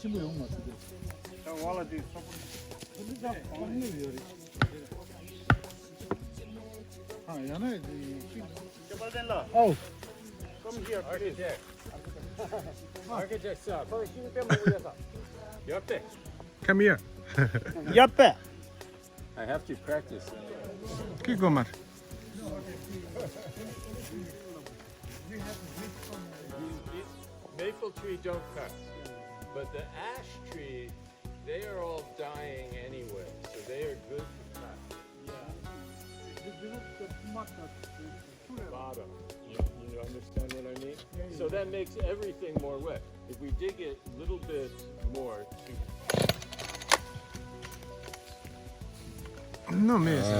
Şimdi olmaz. Ya valla değil. Ha yani. Oh. Come here, architect. Architect, sir. Yappe. Come here. Yappe. I have to practice. Kijk maar. Maple tree don't cut, but the ash tree, they are all dying anyway, so they are good to cut. Bottom. You understand what I mean? So that makes everything more wet. If we dig it a little bit more to No mese.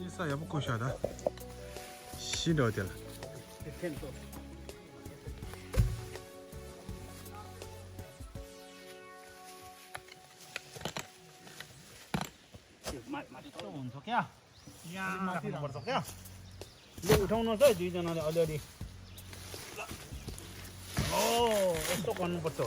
인사 여보 샤다 시너들 उठाउनु छ दुईजनाले अलिअलि यस्तो गर्नुपर्छ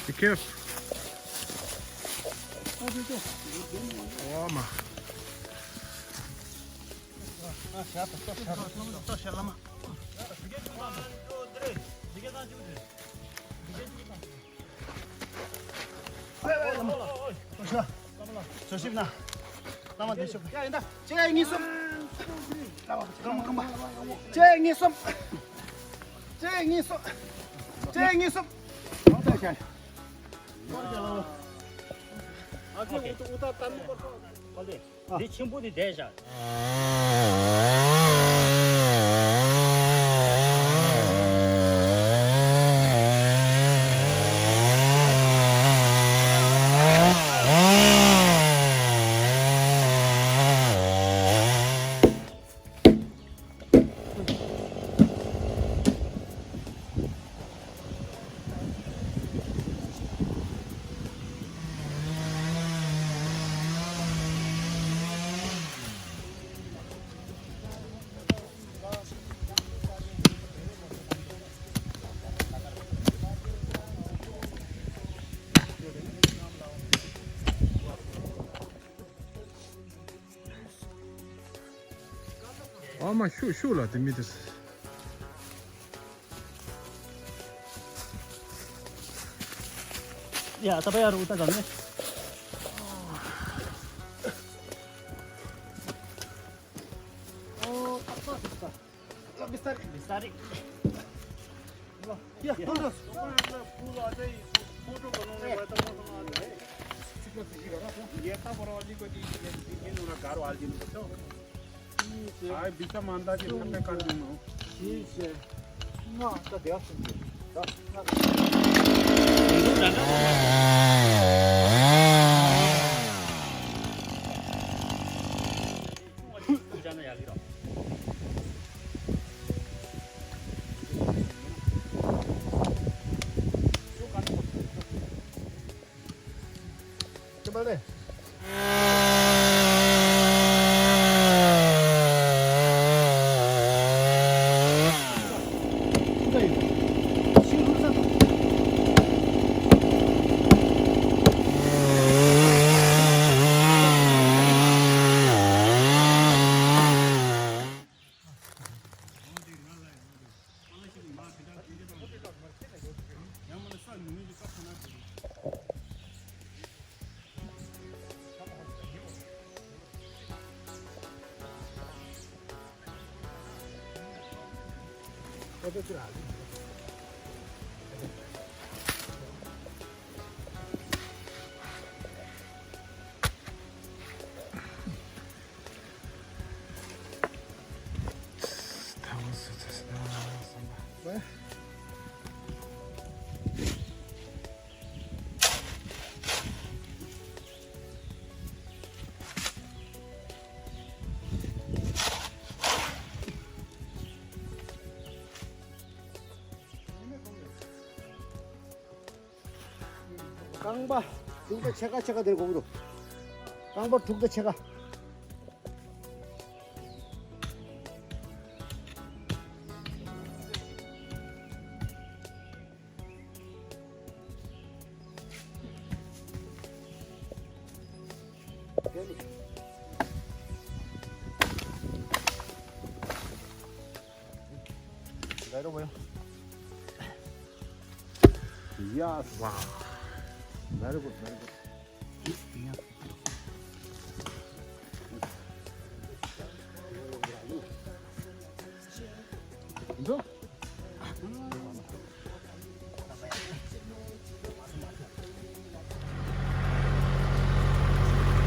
Be careful. Toma. 조심나. 나만 대셔. 야, 인다. 제가 이 솜. 잠깐만. 제가 이 솜. 제가 이 솜. 제가 이 솜. 다시. Okay. 네 친구들이 대자. Ama şu la dimides. 야, तपाईँहरू उता झन्डै बिस्तारै बिस्तारै फुल अझै फोटो बनाउने भए त मसँग अझै यताबाट अलिकति एउटा गाह्रो हालिदिनुपर्छ बिचमा अन्दाजी ठ्याक्कै काटिदिनु हो Coba deh. 깡바 둥대 채가 들고 오므로 깡바 둥대 채가 내려보여. Yes. Wow. Very good, very good. 이거?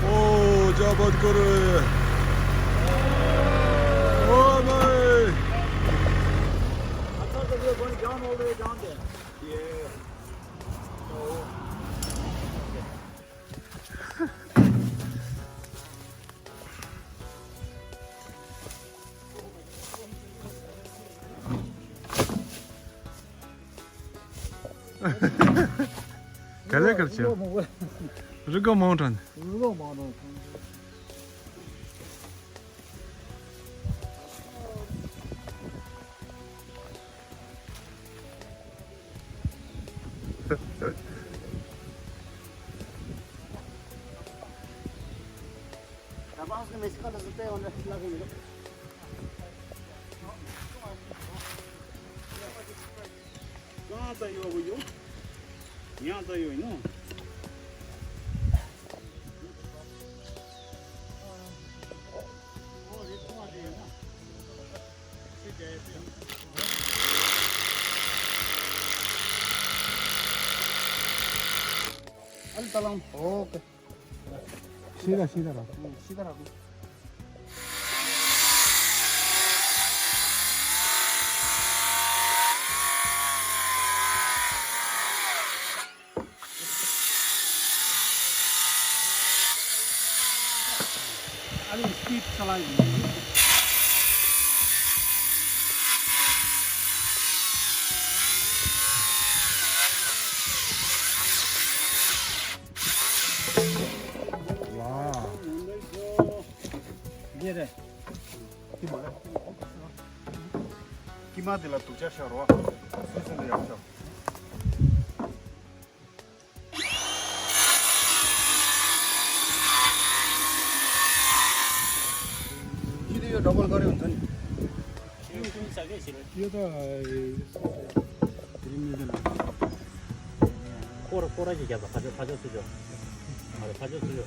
오, 잡았거를. 오, 마이. I thought that we were going down all the way down there. Yeah. Care cărce. Râgă mountain. Vamos que mexicano se te onda la vida. कहाँ चाहियो अब यो यहाँ चाहियो होइन अलि तलाउँ okay सीधा सीधा राख. सीधा राख्नु अलिक speed चलाइदिनु Wow. Bine. Chiamate la tu, ce așa roa. Să le iau așa. यो डबल गरे हुन्छ नि यो त 꼬라지 잡아 가져 쓰죠. 가져 쓰죠.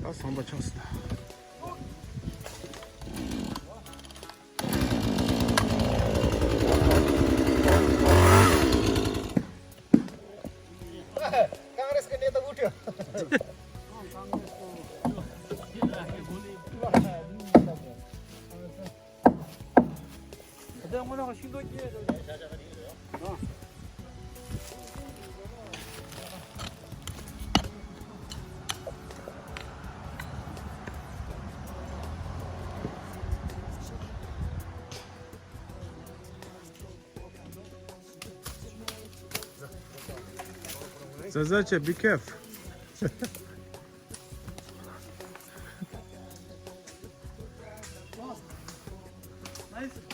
Asta am băceam asta. काङ्ग्रेसको नेता उठ्यो Zazace, be careful.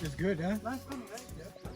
It's good, huh? Nice coming, right?